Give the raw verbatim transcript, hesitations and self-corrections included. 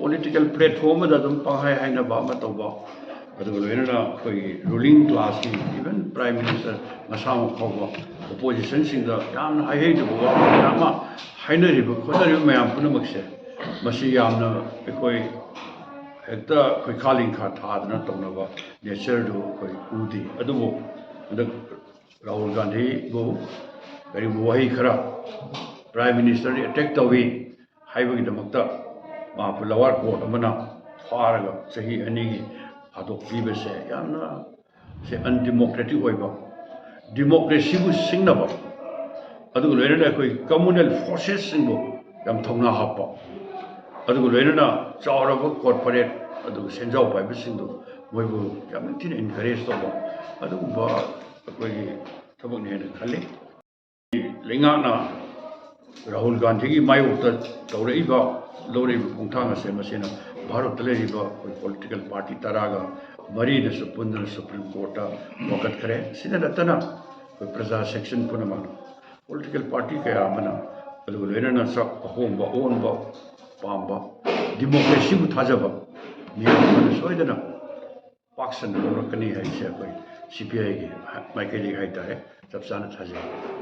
Political platform ꯑꯃꯗ ꯑꯗꯨꯝ ꯄꯪꯍꯥꯏ ꯍꯥꯏꯅꯕ ꯑꯃ ꯇꯧꯕ, ꯑꯗꯨꯒ ꯂꯣꯏꯅꯅ ꯑꯩꯈꯣꯏꯒꯤ ꯔꯨꯂꯤꯡ ꯀ꯭ꯂꯥꯁꯀꯤ, ꯏꯚꯟ ꯄ꯭ꯔꯥꯏꯝ ꯃꯤꯅꯤꯁꯇꯔ ꯃꯁꯥꯃꯛ ꯐꯥꯎꯕ ꯑꯣꯄꯣꯖꯤꯁꯟꯁꯤꯡꯗ ꯌꯥꯝꯅ ꯍꯥꯏꯍꯩꯗꯕ ꯋꯥ ꯃꯌꯥꯝ ꯑꯃ ꯍꯥꯏꯅꯔꯤꯕ ꯈꯣꯠꯅꯔꯤꯕ ꯃꯌꯥꯝ ꯄꯨꯝꯅꯃꯛꯁꯦ, ꯃꯁꯤ ꯌꯥꯝꯅ ꯑꯩꯈꯣꯏ ꯍꯦꯛꯇ ꯈꯣꯏꯈꯥ ꯂꯤꯡꯈꯥ ꯊꯥꯗꯅ ꯇꯧꯅꯕ ꯅꯦꯆꯔꯗꯨ ꯑꯩꯈꯣꯏ ꯎꯗꯦ꯫ ꯑꯗꯨꯕꯨ ꯍꯟꯗꯛ ꯔꯥꯍꯨꯜ ꯒꯥꯟꯙꯤꯕꯨ ꯀꯔꯤꯒꯨꯝꯕ ꯋꯥꯍꯩ ꯈꯔ, ꯄ꯭ꯔꯥꯏꯝ ꯃꯤꯅꯤꯁꯇꯔꯗꯤ ꯑꯦꯇꯦꯛ ꯇꯧꯏ ꯍꯥꯏꯕꯒꯤꯗꯃꯛꯇ ꯃꯍꯥꯛꯄꯨ ꯂꯋꯥꯔ ꯀꯣꯔꯠ ꯑꯃꯅ ꯐꯥꯔꯒ ꯆꯍꯤ ꯑꯅꯤꯒꯤ ꯐꯥꯗꯣꯛꯄꯤꯕꯁꯦ ꯌꯥꯝꯅ ꯁꯦ ꯑꯟꯗꯤꯃꯣꯀ꯭ꯔꯦꯇꯤꯛ ꯑꯣꯏꯕ, ꯗꯤꯃꯣꯀ꯭ꯔꯦꯁꯤꯕꯨ ꯁꯤꯡꯅꯕ, ꯑꯗꯨꯒ ꯂꯣꯏꯅꯅ ꯑꯩꯈꯣꯏ ꯀꯝꯃꯨꯅꯦꯜ ꯐꯣꯔꯁꯦꯁꯁꯤꯡꯕꯨ ꯌꯥꯝ ꯊꯧꯅꯥ ꯍꯥꯞꯄ, ꯑꯗꯨꯒ ꯂꯣꯏꯅꯅ ꯆꯥꯎꯔꯕ ꯀꯣꯔꯄꯣꯔꯦꯠ ꯑꯗꯨꯒ ꯁꯦꯟꯖꯥꯎ ꯄꯥꯏꯕꯁꯤꯡꯗꯨ ꯃꯣꯏꯕꯨ ꯌꯥꯝꯅ ꯊꯤꯅ ꯏꯟꯀꯔꯦꯖ ꯇꯧꯕ, ꯑꯗꯨꯒꯨꯝꯕ ꯑꯩꯈꯣꯏꯒꯤ ꯊꯕꯛꯅꯤ ꯍꯥꯏꯅ ꯈꯜꯂꯤ꯫ ꯂꯩꯉꯥꯛꯅ ꯔꯥꯍꯨꯜ ꯒꯥꯟꯙꯤꯒꯤ ꯃꯥꯌꯣꯛꯇ ꯇꯧꯔꯛꯏꯕ, ꯂꯧꯔꯛꯏꯕ ꯈꯣꯡꯊꯥꯡ ꯑꯁꯦ, ꯃꯁꯤꯅ ꯚꯥꯔꯠꯇ ꯂꯩꯔꯤꯕ ꯑꯩꯈꯣꯏ ꯄꯣꯂꯤꯇꯤꯀꯦꯜ ꯄꯥꯔꯇꯤ ꯇꯔꯥꯒ ꯃꯔꯤꯗꯁꯨ ꯄꯨꯟꯗꯨꯅ ꯁꯨꯄ꯭ꯔꯤꯝ ꯀꯣꯔꯠꯇ ꯋꯥꯀꯠꯈ꯭ꯔꯦ꯫ ꯁꯤꯗ ꯅꯠꯇꯅ ꯑꯩꯈꯣꯏ ꯄ꯭ꯔꯖꯥ ꯁꯦꯛꯁꯟ ꯄꯨꯝꯅꯃꯛꯅ ꯄꯣꯂꯤꯇꯤꯀꯦꯜ ꯄꯥꯔꯇꯤ ꯀꯌꯥ ꯑꯃꯅ, ꯑꯗꯨꯒ ꯂꯣꯏꯅꯅ ꯆꯥꯛ ꯑꯍꯣꯡꯕ ꯑꯑꯣꯟꯕ ꯄꯥꯝꯕ, ꯗꯤꯃꯣꯀ꯭ꯔꯦꯁꯤꯕꯨ ꯊꯥꯖꯕ ꯃꯤꯑꯣꯏ ꯑꯃꯅ ꯁꯣꯏꯗꯅ ꯄꯥꯛ ꯁꯟꯅ ꯂꯧꯔꯛꯀꯅꯤ ꯍꯥꯏꯕꯁꯦ ꯑꯩꯈꯣꯏ ꯁꯤ ꯄꯤ ꯑꯥꯏꯒꯤ ꯃꯥꯏꯀꯩꯗꯒꯤ ꯍꯥꯏꯇꯥꯔꯦ, ꯆꯞ ꯆꯥꯅ ꯊꯥꯖꯩ꯫